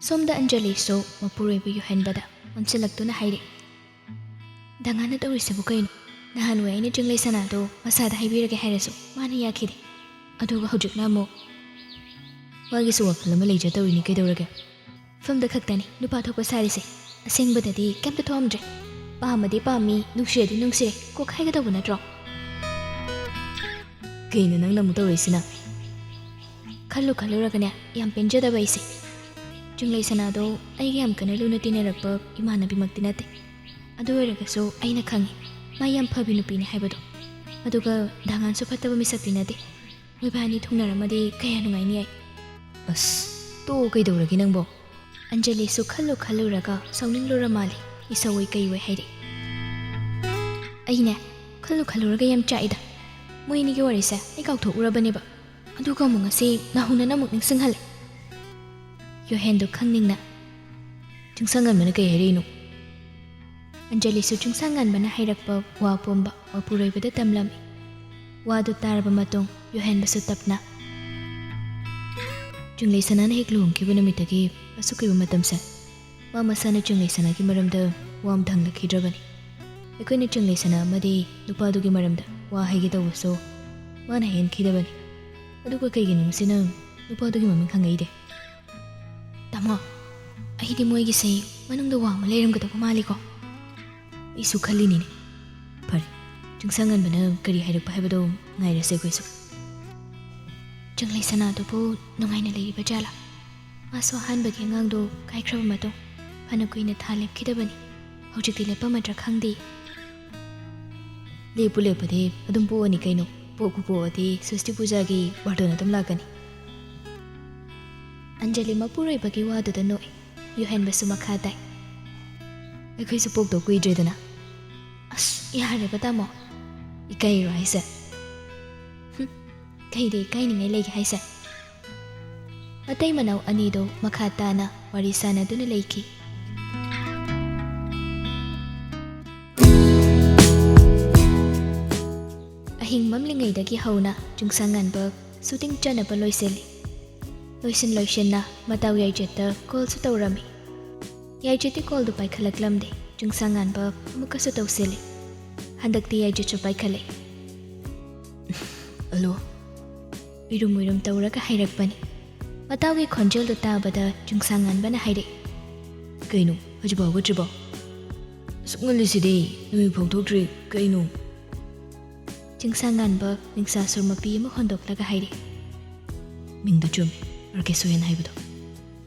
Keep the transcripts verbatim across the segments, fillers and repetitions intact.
ꯁꯣꯝꯗ ꯑꯟꯖꯂꯤꯁꯨ ꯃꯄꯨꯔꯣꯏꯕ ꯌꯨꯍꯦꯟꯕꯗ ꯑꯣꯟꯁꯤꯜꯂꯛꯇꯨꯅ ꯍꯥꯏꯔꯛꯏ, "ꯙꯉꯥꯟꯅ ꯇꯧꯔꯤꯁꯤꯕꯨ ꯀꯩꯅꯣ? ꯅꯍꯥꯟꯋꯥꯏ ꯑꯩꯅ ꯆꯤꯡꯂꯩ ꯁꯅꯥꯗꯣ ꯃꯁꯥꯗ ꯍꯥꯏꯕꯤꯔꯒꯦ ꯍꯥꯏꯔꯁꯨ ꯃꯥꯅ ꯌꯥꯈꯤꯗꯦ꯫ ꯑꯗꯨꯒ ꯍꯧꯖꯤꯛꯅ ꯑꯃꯨꯛ ꯃꯥꯒꯤꯁꯨ ꯋꯥꯈꯜ ꯑꯃ ꯂꯩꯖ ꯇꯧꯔꯤꯅꯤ ꯀꯩꯗꯧꯔꯒꯦ? ꯐꯤꯂꯝꯗ ꯈꯛꯇꯅꯤ ꯅꯨꯄꯥ ꯊꯣꯛꯄ ꯁꯥꯔꯤꯁꯦ꯫ ꯑꯁꯦꯡꯕꯗꯗꯤ ꯀꯩꯝꯇ ꯊꯣꯛꯑꯝꯗ꯭ꯔꯦ꯫ ꯄꯥꯝꯃꯗꯤ ꯄꯥꯝꯃꯤ, ꯅꯨꯡꯁꯤꯔꯗꯤ ꯅꯨꯡꯁꯤꯔꯦ ꯀꯣꯛ ꯍꯥꯏꯒꯗꯧꯕ ꯅꯠꯇ꯭ꯔꯣ?" "ꯀꯩꯅꯣ ꯅꯪꯅ ꯑꯃꯨꯛ ꯇꯧꯔꯛꯏꯁꯤꯅ?" ꯈꯜꯂꯨ ꯈꯜꯂꯨꯔꯒꯅꯦ ꯌꯥꯝ ꯄꯦꯟꯖꯗꯕ ꯑꯩꯁꯦ꯫ ꯆꯤꯡꯂꯩ ꯁꯅꯥꯗꯣ ꯑꯩꯒ ꯌꯥꯝ ꯀꯟꯅ ꯂꯨꯅ ꯇꯤꯟꯅꯔꯛꯄ ꯏꯃꯥꯟꯅꯕꯤꯃꯛꯇꯤ ꯅꯠꯇꯦ꯫ ꯑꯗꯨ ꯑꯣꯏꯔꯒꯁꯨ ꯑꯩꯅ ꯈꯪꯉꯤ ꯃꯥ ꯌꯥꯝ ꯐꯕꯤ ꯅꯨꯄꯤꯅꯤ ꯍꯥꯏꯕꯗꯣ꯫ ꯑꯗꯨꯒ ꯙꯉꯥꯟꯁꯨ ꯐꯠꯇꯕ ꯃꯤꯁꯛꯇꯤ ꯅꯠꯇꯦ꯫ ꯃꯣꯏꯕꯥꯅꯤ ꯊꯨꯡꯅꯔꯝꯃꯗꯤ ꯀꯌꯥ ꯅꯨꯡꯉꯥꯏꯅꯤ ꯑꯩ꯫ "ꯑꯁ, ꯇꯣꯛꯑꯣ ꯀꯩꯗꯧꯔꯒꯦ ꯅꯪꯕꯣ?" ꯑꯟꯖꯂꯤꯁꯨ ꯈꯜꯂꯨ ꯈꯜꯂꯨꯔꯒ ꯁꯥꯎꯅꯤꯡꯂꯨꯔ ꯃꯥꯜꯂꯦ꯫ ꯏꯁꯧ ꯑꯣꯏ ꯀꯩ ꯑꯣꯏ ꯍꯥꯏꯔꯛꯏ꯫ ꯑꯩꯅꯦ ꯈꯜꯂꯨ ꯈꯜꯂꯨꯔꯒ ꯌꯥꯝ ꯆꯥꯛꯏꯗ꯫ ꯃꯣꯏ ꯑꯅꯤꯒꯤ ꯋꯥꯔꯤꯁꯦ ꯑꯩ ꯀꯥꯎꯊꯣꯛꯎꯔꯕꯅꯦꯕ꯫ ꯑꯗꯨꯒ ꯑꯃꯨꯛ ꯉꯁꯤ ꯅꯥꯍꯨꯅꯅ ꯑꯃꯨꯛ ꯅꯤꯡꯁꯤꯡꯍꯜꯂꯦ꯫ ꯌꯨꯍꯦꯟꯗꯣ ꯈꯪꯅꯤꯡꯅ, "ꯆꯤꯡꯁꯪꯉꯟꯕꯅ ꯀꯩ ꯍꯥꯏꯔꯛꯏꯅꯣ?" ꯑꯟꯖꯂꯤꯁꯨ ꯆꯤꯡꯁꯪꯉꯟꯕꯅ ꯍꯥꯏꯔꯛꯄ ꯋꯥ ꯄꯨꯝꯕ ꯃꯄꯨꯔꯣꯏꯕꯗ ꯇꯝꯂꯝꯃꯤ꯫ ꯋꯥꯗꯨ ꯇꯥꯔꯕ ꯃꯇꯨꯡ ꯌꯨꯍꯦꯟꯕꯁꯨ ꯇꯞꯅ, "ꯆꯤꯡꯂꯩ ꯁꯅꯥꯅ ꯍꯦꯛ ꯂꯨꯍꯣꯡꯈꯤꯕ ꯅꯨꯃꯤꯠꯇꯒꯤ ꯑꯁꯨꯛ ꯀꯨꯏꯕ ꯃꯇꯝꯁꯦ ꯃꯥ ꯃꯁꯥꯅ ꯆꯤꯡꯂꯩ ꯁꯅꯥꯒꯤ ꯃꯔꯝꯗ ꯋꯥ ꯑꯃ ꯊꯥꯡꯒꯠꯈꯤꯗ꯭ꯔꯕꯅꯤ꯫ ꯑꯩꯈꯣꯏꯅ ꯆꯤꯡꯂꯩ ꯁꯅꯥ ꯑꯃꯗꯤ ꯅꯨꯄꯥꯗꯨꯒꯤ ꯃꯔꯝꯗ ꯋꯥ ꯍꯥꯏꯒꯦ ꯇꯧꯕꯁꯨ ꯃꯥꯅ ꯍꯦꯟꯈꯤꯗꯕꯅꯤ꯫ ꯑꯗꯨꯒ ꯀꯩꯒꯤꯅꯣ ꯉꯁꯤ ꯅꯪ ꯅꯨꯄꯥꯗꯨꯒꯤ ꯃꯃꯤꯡ ꯈꯪꯉꯛꯏꯗꯦ?" "ꯇꯥꯃꯣ, ꯑꯩꯗꯤ ꯃꯣꯏꯒꯤꯁꯦ ꯃꯅꯨꯡꯗ ꯋꯥ ꯑꯃ ꯂꯩꯔꯝꯒꯗꯕ ꯃꯥꯜꯂꯤꯀꯣ?" "ꯑꯩꯁꯨ ꯈꯜꯂꯤꯅꯤꯅꯦ꯫ ꯐꯔꯦ, ꯆꯤꯡꯁꯪꯉꯟꯕꯅ ꯀꯔꯤ ꯍꯥꯏꯔꯛꯄ ꯍꯥꯏꯕꯗꯣ ꯉꯥꯏꯔꯁꯦ ꯑꯩꯈꯣꯏꯁꯨ꯫ ꯆꯤꯡꯂꯩ ꯁꯅꯥꯗꯨꯕꯨ ꯅꯨꯡꯉꯥꯏꯅ ꯂꯩꯔꯤꯕ ꯖꯥꯠꯂꯥ? ꯃꯥꯁꯨ ꯑꯍꯥꯟꯕꯒꯤ ꯑꯉꯥꯡꯗꯣ ꯀꯥꯏꯈ꯭ꯔꯕ ꯃꯇꯨꯡ ꯐꯅ ꯀꯨꯏꯅ ꯊꯥ ꯂꯦꯞꯈꯤꯗꯕꯅꯤ꯫ ꯍꯧꯖꯤꯛꯇꯤ ꯂꯦꯞꯄꯝꯃꯗ꯭ꯔꯥ ꯈꯪꯗꯦ꯫ ꯂꯦꯞꯄꯨ ꯂꯦꯞꯄꯗꯤ ꯑꯗꯨꯝ ꯄꯣꯛꯑꯅꯤ ꯀꯩꯅꯣ꯫ ꯄꯣꯛꯄꯨ ꯄꯣꯛꯑꯗꯤ ꯁ꯭ꯋꯁꯇꯤ ꯄꯨꯖꯥꯒꯤ ꯋꯥꯔꯇꯣꯟ ꯑꯗꯨꯝ ꯂꯥꯛꯀꯅꯤ꯫" ꯑꯟꯖꯂꯤ ꯃꯄꯨꯔꯣꯏꯕꯒꯤ ꯋꯥꯗꯨꯗ ꯅꯣꯛꯏ꯫ ꯌꯨꯍꯦꯟꯕꯁꯨ ꯃꯈꯥ ꯇꯥꯏ, "ꯑꯩꯈꯣꯏꯁꯨ ꯄꯣꯛꯇꯧ ꯀꯨꯏꯗ꯭ꯔꯦꯗꯅ꯫" "ꯑꯁ, ꯌꯥꯔꯦꯕ ꯇꯥꯃꯣ꯫ ꯏꯀꯥꯏꯔꯣ ꯍꯥꯏꯁꯦ?" "ꯍꯨꯝ, ꯀꯩꯗ ꯏꯀꯥꯏꯅꯤꯡꯉꯥꯏ ꯂꯩꯒꯦ ꯍꯥꯏꯁꯦ?" ꯃꯇꯩ ꯃꯅꯥꯎ ꯑꯅꯤꯗꯣ ꯃꯈꯥ ꯇꯥꯅ ꯋꯥꯔꯤ ꯁꯥꯟꯅꯗꯨꯅ ꯂꯩꯈꯤ꯫ ꯑꯍꯤꯡ ꯃꯝꯂꯤꯉꯩꯗꯒꯤ ꯍꯧꯅ ꯆꯤꯡꯁꯪꯉꯟꯕ ꯁꯨꯇꯤꯡ ꯆꯠꯅꯕ ꯂꯣꯏꯁꯤꯜꯂꯤ꯫ ꯂꯣꯏꯁꯤꯟ ꯂꯣꯏꯁꯤꯟꯅ ꯃꯇꯥꯎ ꯌꯥꯏꯖꯦꯠꯇ ꯀꯣꯜꯁꯨ ꯇꯧꯔꯝꯃꯤ꯫ ꯌꯥꯏꯖꯦꯠꯇꯤ ꯀꯣꯜꯗꯨ ꯄꯥꯏꯈꯠꯂꯛꯂꯝꯗꯦ꯫ ꯆꯤꯡꯁꯥꯡ ꯉꯥꯟꯕ ꯑꯃꯨꯛꯀꯁꯨ ꯇꯧꯁꯤꯜꯂꯤ꯫ ꯍꯟꯗꯛꯇꯤ ꯌꯥꯏꯖꯦꯠꯁꯨ ꯄꯥꯏꯈꯠꯂꯦ꯫ "ꯍꯜꯂꯣ?" ꯎꯏꯔꯨꯝ ꯎꯏꯔꯨꯝ ꯇꯧꯔꯒ ꯍꯥꯏꯔꯛꯄꯅꯤ꯫ ꯃꯇꯥꯎꯒꯤ ꯈꯣꯟꯖꯦꯜꯗꯨ ꯇꯥꯕꯗ ꯆꯤꯡꯁꯥꯡ ꯉꯥꯟꯕꯅ ꯍꯥꯏꯔꯛꯏ, "ꯀꯩꯅꯣ, ꯍꯧꯖꯤꯛꯐꯥꯎ ꯍꯧꯒꯠꯇ꯭ꯔꯤꯕꯣ? ꯑꯁꯨꯛ ꯉꯜꯂꯤꯁꯤꯗꯤ, ꯅꯨꯃꯤꯠ ꯐꯥꯎ ꯊꯣꯛꯇ꯭ꯔꯤ, ꯀꯩꯅꯣ?" ꯆꯤꯡꯁꯥꯡ ꯉꯥꯟꯕ ꯅꯤꯡꯁꯥ ꯁꯨꯔ ꯃꯄꯤ ꯑꯃ ꯍꯣꯟꯗꯣꯛꯂꯒ ꯍꯥꯏꯔꯛꯏ, "ꯃꯤꯡꯗꯨ ꯆꯨꯝꯃꯤ, ꯑꯥꯔ ꯀꯦ ꯁꯣꯌꯟ ꯍꯥꯏꯕꯗꯣ꯫"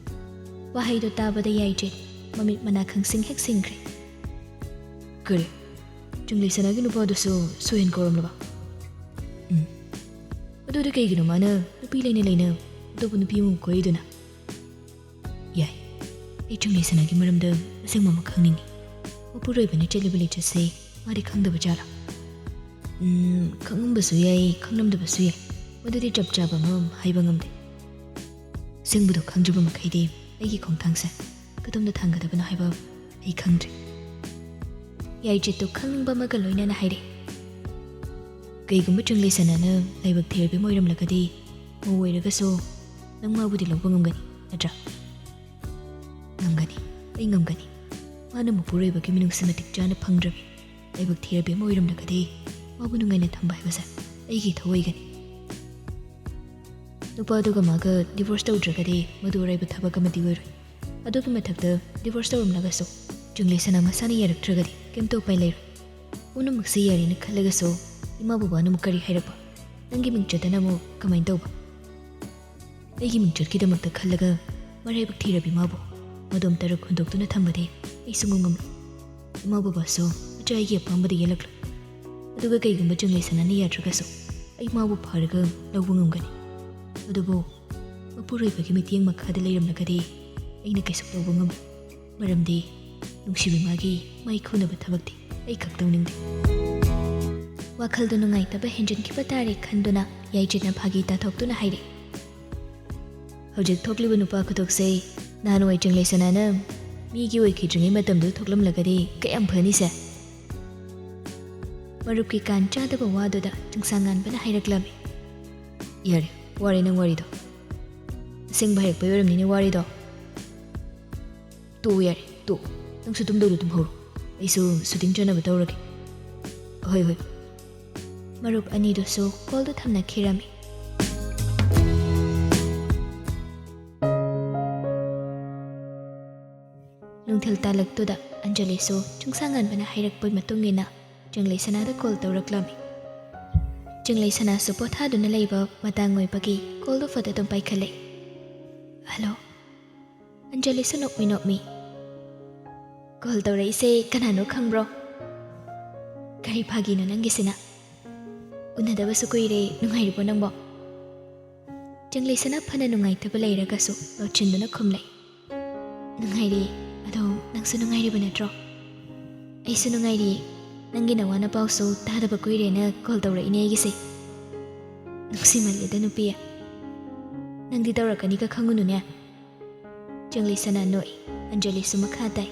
ꯋꯥꯍꯩꯗꯨ ꯇꯥꯕꯗ ꯌꯥꯏꯖꯦꯠ ꯃꯃꯤꯠ ꯃꯅꯥ ꯈꯪꯁꯤꯡ ꯍꯦꯛ ꯁꯤꯡꯈ꯭ꯔꯦ꯫ "ꯀꯔꯤ? ꯆꯤꯡꯂꯩꯁꯅꯥꯒꯤ ꯅꯨꯄꯥꯗꯨꯁꯨ ꯁꯣꯌꯟ ꯀꯧꯔꯝꯂꯕ? ꯎꯝ꯫ ꯑꯗꯨꯗꯤ ꯀꯩꯒꯤꯅꯣ ꯃꯥꯅ ꯅꯨꯄꯤ ꯂꯩꯅ ꯂꯩꯅ ꯑꯇꯣꯞꯄ ꯅꯨꯄꯤ ꯑꯃ ꯀꯣꯏꯔꯤꯗꯨꯅ?" "ꯌꯥꯏ, ꯑꯩ ꯆꯤꯡꯂꯩꯁꯅꯥꯒꯤ ꯃꯔꯝꯗ ꯑꯁꯦꯡꯕ ꯑꯃ ꯈꯪꯅꯤꯡꯉꯤ꯫ ꯃꯄꯨꯔꯣꯏꯕꯅ ꯆꯠꯂꯤꯕ ꯂꯤꯆꯠꯁꯦ ꯃꯥꯗꯤ ꯈꯪꯗꯕ ꯖꯥꯠꯂꯥ?" "ꯎꯝ, ꯈꯪꯉꯝꯕꯁꯨ ꯌꯥꯏ, ꯈꯪꯂꯝꯗꯕꯁꯨ ꯌꯥꯏ꯫ ꯃꯗꯨꯗꯤ ꯆꯞ ꯆꯥꯕ ꯑꯃ ꯍꯥꯏꯕ ꯉꯝꯗꯦ꯫ ꯑꯁꯦꯡꯕꯗꯣ ꯈꯪꯗ꯭ꯔꯤꯕ ꯃꯈꯩꯗꯤ ꯑꯩꯒꯤ ꯈꯣꯡꯊꯥꯡꯁꯦ ꯀꯗꯣꯝꯗ ꯊꯥꯡꯒꯗꯕꯅꯣ ꯍꯥꯏꯕ ꯑꯩ ꯈꯪꯗ꯭ꯔꯦ꯫" ꯌꯥꯏꯖꯦꯠꯇꯨ ꯈꯪꯅꯤꯡꯕ ꯑꯃꯒ ꯂꯣꯏꯅꯅ ꯍꯥꯏꯔꯛꯏ, "ꯀꯩꯒꯨꯝꯕ ꯆꯤꯡꯂꯩꯁꯅꯥꯅ ꯂꯥꯏꯕꯛ ꯊꯤꯔꯕꯤ ꯑꯃ ꯑꯣꯏꯔꯝꯂꯒꯗꯤ, ꯃꯧ ꯑꯣꯏꯔꯒꯁꯨ ꯅꯪ ꯃꯥꯕꯨꯗꯤ ꯂꯧꯕ ꯉꯝꯒꯅꯤ, ꯅꯠꯇ꯭ꯔꯥ?" "ꯉꯝꯒꯅꯤ, ꯑꯩ ꯉꯝꯒꯅꯤ꯫ ꯃꯥꯅ ꯃꯄꯨꯔꯣꯏꯕꯒꯤ ꯃꯤꯅꯨꯡꯁꯤ ꯃꯇꯤꯛ ꯆꯥꯅ ꯐꯪꯗ꯭ꯔꯕꯤ, ꯂꯥꯏꯕꯛ ꯊꯤꯔꯕꯤ ꯑꯃ ꯑꯣꯏꯔꯝꯂꯒꯗꯤ, ꯃꯥꯕꯨ ꯅꯨꯡꯉꯥꯏꯅ ꯊꯝꯕ ꯍꯥꯏꯕꯁꯦ ꯑꯩꯒꯤ ꯏꯊꯧ ꯑꯣꯏꯒꯅꯤ꯫ ꯅꯨꯄꯥꯗꯨꯒ ꯃꯥꯒ ꯗꯤꯚꯣꯔꯁ ꯇꯧꯗ꯭ꯔꯒꯗꯤ ꯃꯗꯨ ꯑꯔꯥꯏꯕ ꯊꯕꯛ ꯑꯃꯗꯤ ꯑꯣꯏꯔꯣꯏ꯫ ꯑꯗꯨꯒꯤ ꯃꯊꯛꯇ ꯗꯤꯚꯣꯔꯁ ꯇꯧꯔꯝꯂꯒꯁꯨ, ꯆꯤꯡꯂꯩꯁꯅꯥ ꯃꯁꯥꯅ ꯌꯥꯔꯛꯇ꯭ꯔꯒꯗꯤ ꯀꯩꯝꯇ ꯎꯄꯥꯏ ꯂꯩꯔꯣꯏ꯫ ꯄꯨꯝꯅꯃꯛꯁꯦ ꯌꯥꯔꯦꯅ ꯈꯜꯂꯒꯁꯨ ꯏꯃꯥ ꯕꯕꯥꯅ ꯑꯃꯨꯛ ꯀꯔꯤ ꯍꯥꯏꯔꯛꯄ? ꯅꯪꯒꯤ ꯃꯤꯡꯆꯠꯇꯅ ꯑꯃꯨꯛ ꯀꯃꯥꯏꯅ ꯇꯧꯕ? ꯑꯩꯒꯤ ꯃꯤꯡꯆꯠꯀꯤꯗꯃꯛꯇ ꯈꯜꯂꯒ ꯃꯔꯥꯏꯕꯛ ꯊꯤꯔꯕꯤ ꯃꯥꯕꯨ ꯃꯗꯣꯝ ꯇꯔꯛ ꯍꯨꯟꯗꯣꯛꯇꯨꯅ ꯊꯝꯕꯗꯤ ꯑꯩ ꯁꯨꯡꯉꯝ ꯉꯝꯂꯣꯏ꯫ ꯏꯃꯥ ꯕꯕꯥꯁꯨ ꯃꯆꯥ ꯑꯩꯒꯤ ꯑꯄꯥꯝꯕꯗ ꯌꯦꯜꯂꯛꯂꯣꯏ꯫ ꯑꯗꯨꯒ ꯀꯩꯒꯨꯝꯕ ꯆꯤꯡꯂꯩꯁꯅꯥꯅ ꯌꯥꯗ꯭ꯔꯒꯁꯨ ꯑꯩ ꯃꯥꯕꯨ ꯐꯥꯔꯒ ꯂꯧꯕ ꯉꯝꯒꯅꯤ꯫ ꯑꯗꯨꯕꯨ ꯃꯄꯨꯔꯣꯏꯕꯒꯤ ꯃꯤꯠꯌꯦꯡ ꯃꯈꯥꯗ ꯂꯩꯔꯝꯂꯒꯗꯤ ꯑꯩꯅ ꯀꯩꯁꯨ ꯇꯧꯕ ꯉꯝꯂꯣꯏ꯫ ꯃꯔꯝꯗꯤ ꯅꯨꯡꯁꯤꯕꯤ ꯃꯥꯒꯤ ꯃꯥꯏ ꯈꯨꯅꯕ ꯊꯕꯛꯇꯤ ꯑꯩ ꯈꯛ ꯇꯧꯅꯤꯡꯗꯦ꯫" ꯋꯥꯈꯜꯗꯨ ꯅꯨꯡꯉꯥꯏꯇꯕ ꯍꯦꯟꯖꯤꯟꯈꯤꯕ ꯇꯥꯔꯦ ꯈꯟꯗꯨꯅ ꯌꯥꯏꯖꯦꯠꯅ ꯐꯥꯒꯤ ꯇꯥꯊꯣꯛꯇꯨꯅ ꯍꯥꯏꯔꯛꯏ, "ꯍꯧꯖꯤꯛ ꯊꯣꯛꯂꯤꯕ ꯅꯨꯄꯥ ꯈꯨꯗꯣꯛꯁꯦ ꯅꯍꯥꯟꯋꯥꯏ ꯆꯤꯡꯂꯩꯁꯅꯥꯅ ꯃꯤꯒꯤ ꯑꯣꯏꯈꯤꯗ꯭ꯔꯤꯉꯩ ꯃꯇꯝꯗꯨꯗ ꯊꯣꯛꯂꯝꯂꯒꯗꯤ ꯀꯌꯥꯝ ꯐꯅꯤꯁꯦ?" ꯃꯔꯨꯞꯀꯤ ꯀꯥꯟ ꯆꯥꯗꯕ ꯋꯥꯗꯨꯗ ꯆꯤꯡꯁꯥꯡ ꯉꯥꯟꯕꯅ ꯍꯥꯏꯔꯛꯂꯝꯃꯤ, "ꯌꯥꯔꯦ, ꯋꯥꯔꯦ ꯅꯪ ꯋꯥꯔꯤꯗꯣ꯫ ꯑꯁꯦꯡꯕ ꯍꯥꯏꯔꯛꯄꯩ ꯑꯣꯏꯔꯝꯅꯤꯅꯦ ꯋꯥꯔꯤꯗꯣ꯫ ꯇꯣꯛꯑꯣ ꯌꯥꯔꯦ, ꯇꯣꯛꯑꯣ꯫ ꯅꯪꯁꯨ ꯇꯨꯝꯗꯧꯗꯣ ꯇꯨꯝꯍꯧꯔꯣ꯫ ꯑꯩꯁꯨ ꯁꯨꯇꯤꯡ ꯆꯠꯅꯕ ꯇꯧꯔꯒꯦ꯫ ꯍꯣꯏ, ꯍꯣꯏ꯫ ꯃꯔꯨꯞ ꯑꯅꯤꯗꯨꯁꯨ ꯀꯣꯜꯗꯨ ꯊꯝꯅꯈꯤꯔꯝꯃꯤ꯫ ꯅꯨꯡꯊꯤꯜ ꯇꯥꯂꯛꯇꯨꯗ ꯑꯟꯖꯂꯤꯁꯨ ꯆꯨꯡꯁꯥ ꯉꯥꯟꯕꯅ ꯍꯥꯏꯔꯛꯄꯒꯤ ꯃꯇꯨꯡ ꯏꯟꯅ ꯆꯤꯡꯂꯩꯁꯅꯥꯗ ꯀꯣꯜ ꯇꯧꯔꯛꯂꯝꯃꯤ꯫ ꯆꯤꯡꯂꯩꯁꯅꯥꯁꯨ ꯄꯣꯊꯥꯗꯨꯅ ꯂꯩꯕ ꯃꯇꯥꯡ ꯑꯣꯏꯕꯒꯤ ꯀꯣꯜꯗꯨ ꯐꯠ ꯑꯗꯨꯝ ꯄꯥꯏꯈꯠꯂꯦ꯫ "ꯍꯜꯂꯣ?" ꯑꯟꯖꯂꯤꯁꯨ ꯅꯣꯛꯃꯤ ꯅꯣꯛꯃꯤ, "ꯀꯣꯜ ꯇꯧꯔꯛꯏꯁꯦ ꯀꯅꯥꯅꯣ ꯈꯪꯕ꯭ꯔꯣ? ꯀꯔꯤ ꯐꯥꯒꯤꯅꯣ ꯅꯪꯒꯤꯁꯤꯅ? ꯎꯅꯗꯕꯁꯨ ꯀꯨꯏꯔꯦ, ꯅꯨꯡꯉꯥꯏꯔꯤꯕꯣ ꯅꯪꯕꯣ?" ꯆꯤꯡꯂꯩꯁꯅꯥ ꯐꯅ ꯅꯨꯡꯉꯥꯏꯇꯕ ꯂꯩꯔꯒꯁꯨ ꯂꯣꯠꯁꯤꯟꯗꯨꯅ ꯈꯨꯝꯂꯦ꯫ "ꯅꯨꯡꯉꯥꯏꯔꯤ꯫ ꯑꯗꯣ ꯅꯪꯁꯨ ꯅꯨꯡꯉꯥꯏꯔꯤꯕ ꯅꯠꯇ꯭ꯔꯣ?" "ꯑꯩꯁꯨ ꯅꯨꯡꯉꯥꯏꯔꯤ꯫ ꯅꯪꯒꯤ ꯅꯋꯥ ꯅꯄꯥꯎꯁꯨ ꯇꯥꯗꯕ ꯀꯨꯏꯔꯦꯅ ꯀꯣꯜ ꯇꯧꯔꯛꯏꯅꯦ ꯑꯩꯒꯤꯁꯦ꯫ ꯅꯨꯡꯁꯤꯃꯜꯂꯦꯗ ꯅꯨꯄꯤ꯫ ꯅꯪꯗꯤ ꯇꯧꯔꯛꯀꯅꯤꯒ ꯈꯪꯉꯨꯅꯨꯅꯦ꯫" ꯆꯤꯡꯂꯩꯁꯅꯥ ꯅꯣꯛꯏ꯫ ꯑꯟꯖꯂꯤꯁꯨ ꯃꯈꯥ ꯇꯥꯏ꯫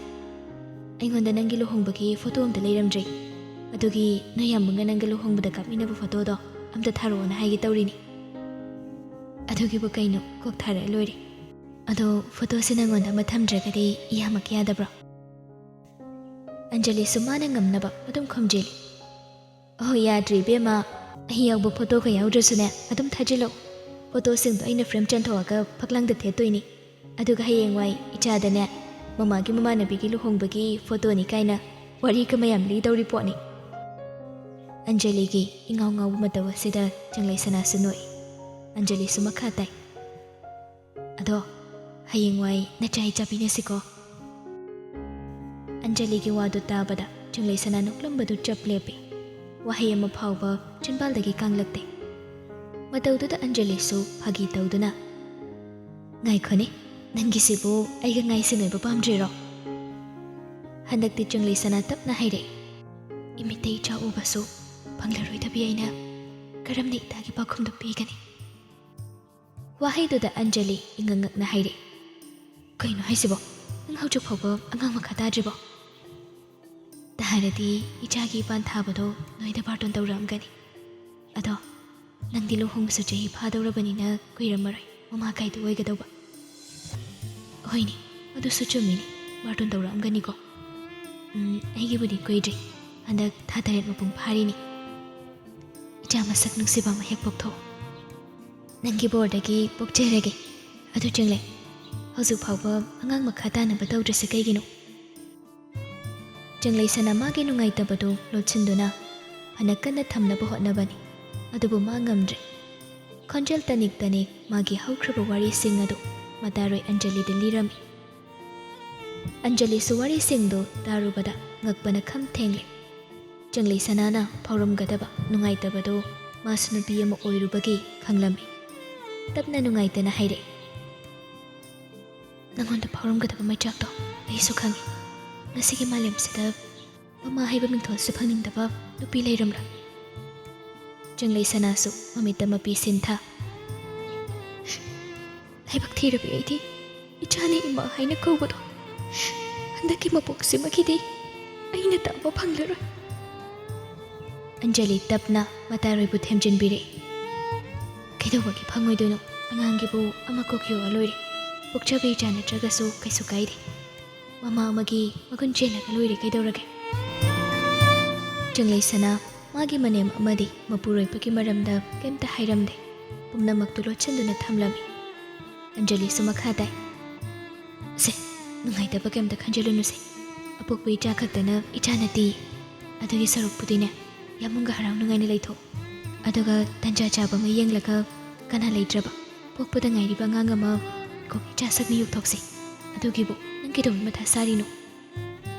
"ꯑꯩꯉꯣꯟꯗ ꯅꯪꯒꯤ ꯂꯨꯍꯣꯡꯕꯒꯤ ꯐꯣꯇꯣ ꯑꯝꯇ ꯂꯩꯔꯝꯗ꯭ꯔꯦ꯫ ꯑꯗꯨꯒꯤ ꯅꯣꯏ ꯌꯥꯝꯕꯒ ꯅꯪꯒ ꯂꯨꯍꯣꯡꯕꯗ ꯀꯥꯞꯃꯤꯟꯅꯕ ꯐꯣꯇꯣꯗꯣ ꯑꯝꯇ ꯊꯥꯔꯛꯑꯣꯅ ꯍꯥꯏꯒꯦ ꯇꯧꯔꯤꯅꯤ꯫" "ꯑꯗꯨꯒꯤꯕꯨ ꯀꯩꯅꯣ, ꯀꯣꯛ ꯊꯥꯔꯛꯑ ꯂꯣꯏꯔꯦ꯫ ꯑꯗꯣ ꯐꯣꯇꯣꯁꯦ ꯅꯪꯉꯣꯟꯗ ꯑꯃ ꯊꯝꯗ꯭ꯔꯒꯗꯤ ꯏꯌꯥꯃꯛ ꯌꯥꯗꯕ꯭ꯔꯣ?" ꯑꯟꯖꯂꯤꯁꯨ ꯃꯥꯅ ꯉꯝꯅꯕ ꯑꯗꯨꯝ ꯈꯨꯝꯖꯤꯜꯂꯤ꯫ "ꯑꯣ, ꯌꯥꯗ꯭ꯔꯦ ꯏꯕꯦꯝꯃ, ꯑꯩ ꯌꯥꯎꯕ ꯐꯣꯇꯣꯒ ꯌꯥꯎꯗ꯭ꯔꯁꯨꯅꯦ, ꯑꯗꯨꯝ ꯊꯥꯖꯤꯜꯂꯛꯎ꯫ ꯐꯣꯇꯣꯁꯤꯡꯗꯣ ꯑꯩꯅ ꯐ꯭ꯔꯦꯝ ꯆꯟꯊꯣꯛꯑꯒ ꯐꯛꯂꯥꯡꯗ ꯊꯦꯠꯇꯣꯏꯅꯤ꯫ ꯑꯗꯨꯒ ꯍꯌꯦꯡꯋꯥꯏ ꯏꯆꯥꯗꯅꯦ, ꯃꯃꯥꯒꯤ ꯃꯃꯥꯟꯅꯕꯤꯒꯤ ꯂꯨꯍꯣꯡꯕꯒꯤ ꯐꯣꯇꯣꯅꯤ ꯀꯥꯏꯅ ꯋꯥꯔꯤꯒ ꯃꯌꯥꯝ ꯂꯤꯗꯧꯔꯤ ꯄꯣꯠꯅꯤ꯫" ꯑꯟꯖꯂꯤꯒꯤ ꯏꯉꯥꯎ ꯉꯥꯎꯕ ꯃꯇꯧ ꯑꯁꯤꯗ ꯆꯤꯡꯂꯩꯁꯅꯥꯁꯨ ꯅꯣꯛꯏ꯫ ꯑꯟꯖꯂꯤꯁꯨ ꯃꯈꯥ ꯇꯥꯏ꯫ "ꯑꯗꯣ ꯍꯌꯦꯡꯋꯥꯏ ꯅꯆꯥ ꯏꯆꯥ ꯄꯤꯅꯁꯤꯀꯣ꯫" ꯑꯟꯖꯂꯤꯒꯤ ꯋꯥꯗꯨ ꯇꯥꯕꯗ ꯆꯤꯡꯂꯩꯁꯅꯥ ꯅꯣꯛꯂꯝꯕꯗꯨ ꯆꯞ ꯂꯦꯞꯄꯤ꯫ ꯋꯥꯍꯩ ꯑꯃ ꯐꯥꯎꯕ ꯆꯤꯟꯕꯥꯜꯗꯒꯤ ꯀꯥꯡꯂꯛꯇꯦ꯫ ꯃꯇꯧꯗꯨꯗ ꯑꯟꯖꯂꯤꯁꯨ ꯐꯥꯒꯤ ꯇꯧꯗꯨꯅ, "ꯉꯥꯏꯈꯣꯅꯦ, ꯅꯪꯒꯤꯁꯤꯕꯨ ꯑꯩꯒ ꯉꯥꯏꯁꯤꯟꯅꯕ ꯄꯥꯝꯗ꯭ꯔꯤꯔꯣ?" ꯍꯟꯗꯛꯇꯤ ꯆꯤꯡꯂꯩꯁꯅꯥ ꯇꯞꯅ ꯍꯥꯏꯔꯛꯏ꯫ "ꯏꯃꯤꯠꯇ ꯏꯆꯥ ꯎꯕꯁꯨ ꯐꯪꯂꯔꯣꯏꯗꯕꯤ ꯑꯩꯅ ꯀꯔꯝꯅ ꯏꯇꯥꯒꯤ ꯄꯥꯎꯈꯨꯝꯗꯨ ꯄꯤꯒꯅꯤ?" ꯋꯥꯍꯩꯗꯨꯗ ꯑꯟꯖꯂꯤ ꯏꯉꯛ ꯉꯛꯅ ꯍꯥꯏꯔꯛꯏ, "ꯀꯩꯅꯣ ꯍꯥꯏꯁꯤꯕꯣ? ꯅꯪ ꯍꯧꯖꯤꯛ ꯐꯥꯎꯕ ꯑꯉꯥꯡ ꯃꯈꯥ ꯇꯥꯗ꯭ꯔꯤꯕꯣ?" "ꯇꯥꯔꯗꯤ ꯏꯆꯥꯒꯤ ꯏꯄꯥꯟ ꯊꯥꯕꯗꯣ ꯅꯣꯏꯗ ꯕꯥꯔꯇꯣꯟ ꯇꯧꯔꯛꯑꯝꯒꯅꯤ꯫ ꯑꯗꯣ ꯅꯪꯗꯤ ꯂꯨꯍꯣꯡꯕꯁꯨ ꯆꯍꯤ ꯐꯥꯗꯧꯔꯕꯅꯤꯅ ꯀꯨꯏꯔꯝꯃꯔꯣꯏ꯫ ꯃꯃꯥ ꯀꯥꯏꯗꯨ ꯑꯣꯏꯒꯗꯧꯕ꯫ ꯍꯣꯏꯅꯦ, ꯑꯗꯨꯁꯨ ꯆꯨꯝꯃꯤꯅꯦ꯫ ꯕꯥꯔꯇꯣꯟ ꯇꯧꯔꯛꯑꯝꯒꯅꯤꯀꯣ꯫ ꯎꯝ, ꯑꯩꯒꯤꯕꯨꯗꯤ ꯀꯨꯏꯗ꯭ꯔꯤ꯫ ꯍꯟꯗꯛ ꯊꯥ ꯇꯔꯦꯠ ꯃꯄꯨꯡ ꯐꯥꯔꯤꯅꯤ꯫ ꯏꯆꯥ ꯃꯁꯛ ꯅꯨꯡꯁꯤꯕ ꯑꯃ ꯍꯦꯛ ꯄꯣꯛꯊꯣꯛꯑꯣ꯫ ꯅꯪꯒꯤ ꯕꯣꯔꯗꯒꯤ ꯄꯣꯛꯆꯔꯒꯦ꯫ ꯑꯗꯨ ꯆꯦꯡꯂꯩ, ꯍꯧꯖꯤꯛ ꯐꯥꯎꯕ ꯑꯉꯥꯡ ꯃꯈꯥ ꯇꯥꯅꯕ ꯇꯧꯗ꯭ꯔꯤꯁꯦ ꯀꯩꯒꯤꯅꯣ? ꯆꯦꯡꯂꯩ ꯁꯅꯥ ꯃꯥꯒꯤ ꯅꯨꯡꯉꯥꯏꯇꯕꯗꯨ ꯂꯣꯠꯁꯤꯟꯗꯨꯅ ꯐꯅ ꯀꯟꯅ ꯊꯝꯅꯕ ꯍꯣꯠꯅꯕꯅꯤ, ꯑꯗꯨꯕꯨ ꯃꯥ ꯉꯝꯗ꯭ꯔꯦ꯫ ꯈꯣꯟꯖꯦꯜ ꯇꯅꯤꯛ ꯇꯅꯤꯛ ꯃꯥꯒꯤ ꯍꯧꯈ꯭ꯔꯕ ꯋꯥꯔꯤꯁꯤꯡ ꯑꯗꯨ ꯃꯇꯥꯔꯣꯏ ꯑꯟꯖꯂꯤꯗ ꯂꯤꯔꯝꯃꯤ꯫ ꯑꯟꯖꯂꯤꯁꯨ ꯋꯥꯔꯤꯁꯤꯡꯗꯨ ꯇꯥꯔꯨꯕꯗ ꯉꯛꯄꯅ ꯈꯝ ꯊꯦꯡꯂꯦ꯫ ꯆꯦꯡꯂꯩ ꯁꯅꯥꯅ ꯐꯥꯎꯔꯝꯒꯗꯕ ꯅꯨꯡꯉꯥꯏꯇꯕꯗꯨ ꯃꯥꯁꯨ ꯅꯨꯄꯤ ꯑꯃ ꯑꯣꯏꯔꯨꯕꯒꯤ ꯈꯪꯂꯝꯃꯤ꯫ ꯇꯞꯅ ꯅꯨꯡꯉꯥꯏꯇꯅ ꯍꯥꯏꯔꯛꯏ, "ꯅꯉꯣꯟꯗ ꯐꯥꯎꯔꯝꯒꯗꯕ ꯃꯩꯆꯥꯛꯇꯣ ꯑꯩꯁꯨ ꯈꯪꯉꯤ꯫ ꯉꯁꯤꯒꯤ ꯃꯥꯂꯦꯝꯁꯤꯗ ꯃꯃꯥ ꯍꯥꯏꯕ ꯃꯤꯡꯊꯣꯜꯁꯨ ꯐꯪꯅꯤꯡꯗꯕ ꯅꯨꯄꯤ ꯂꯩꯔꯝꯂꯣꯏ꯫" ꯆꯦꯡꯂꯩ ꯁꯅꯥꯁꯨ ꯃꯃꯤꯠꯇ ꯃꯄꯤ ꯁꯤꯟꯊ꯫ "ꯂꯥꯏꯕꯛ ꯊꯤꯔꯕꯤ ꯑꯩꯗꯤ ꯏꯆꯥꯅ ꯏꯃꯥ ꯍꯥꯏꯅ ꯀꯧꯕꯗꯣ ꯍꯟꯗꯛꯀꯤ ꯃꯄꯣꯛꯁꯤꯃꯒꯤꯗꯤ ꯑꯩꯅ ꯇꯥꯕ ꯐꯪꯂꯔꯣꯏ꯫" ꯑꯟꯖꯂꯤ ꯇꯞꯅ ꯃꯇꯥꯔꯣꯏꯕꯨ ꯊꯦꯝꯖꯤꯟꯕꯤꯔꯛꯏ꯫ "ꯀꯩꯗꯧꯕꯒꯤ ꯐꯪꯉꯣꯏꯗꯣꯏꯅꯣ? ꯑꯉꯥꯡꯒꯤꯕꯨ ꯑꯃ ꯀꯣꯛ ꯌꯣꯛꯑ ꯂꯣꯏꯔꯦ꯫ ꯄꯣꯛꯆꯕ ꯏꯆꯥ ꯅꯠꯇ꯭ꯔꯒꯁꯨ ꯀꯩꯁꯨ ꯀꯥꯏꯗꯦ꯫ ꯃꯃꯥ ꯑꯃꯒꯤ ꯃꯒꯨꯟ ꯆꯦꯜꯂꯒ ꯂꯣꯏꯔꯦ ꯀꯩꯗꯧꯔꯒꯦ?" ꯆꯦꯡꯂꯩ ꯁꯅꯥ ꯃꯥꯒꯤ ꯃꯅꯦꯝ ꯑꯃꯗꯤ ꯃꯄꯨꯔꯣꯏꯕꯒꯤ ꯃꯔꯝꯗ ꯀꯩꯝꯇ ꯍꯥꯏꯔꯝꯗꯦ꯫ ꯄꯨꯝꯅꯃꯛꯇꯨ ꯂꯣꯠꯁꯤꯟꯗꯨꯅ ꯊꯝꯂꯝꯃꯤ꯫ ꯑꯟꯖꯂꯤꯁꯨ ꯃꯈꯥ ꯇꯥꯏ, "ꯁꯦ, ꯅꯨꯡꯉꯥꯏꯇꯕ ꯀꯩꯝꯇ ꯈꯟꯖꯤꯜꯂꯨꯅꯨꯁꯦ꯫ ꯑꯄꯣꯛꯄ ꯏꯆꯥ ꯈꯛꯇꯅ ꯏꯆꯥ ꯅꯠꯇꯦ꯫ ꯑꯗꯨꯒꯤ ꯁꯔꯨꯛꯄꯨꯗꯤꯅꯦ, ꯌꯥꯝꯕꯨꯡꯒ ꯍꯔꯥꯎ ꯅꯨꯡꯉꯥꯏꯅ ꯂꯩꯊꯣꯛ꯫ ꯑꯗꯨꯒ ꯇꯟꯖꯥ ꯆꯥꯕ ꯑꯃ ꯌꯦꯡꯂꯒ ꯀꯅꯥ ꯂꯩꯇ꯭ꯔꯕ ꯄꯣꯛꯄꯗ ꯉꯥꯏꯔꯤꯕ ꯑꯉꯥꯡ ꯑꯃ ꯀꯣꯛ ꯏꯆꯥ ꯁꯛꯅ ꯌꯣꯛꯊꯣꯛꯁꯤ꯫ ꯑꯗꯨꯒꯤꯕꯨ ꯅꯪ ꯀꯩꯗꯧꯕꯩ ꯃꯊꯥ ꯁꯥꯔꯤꯅꯣ?"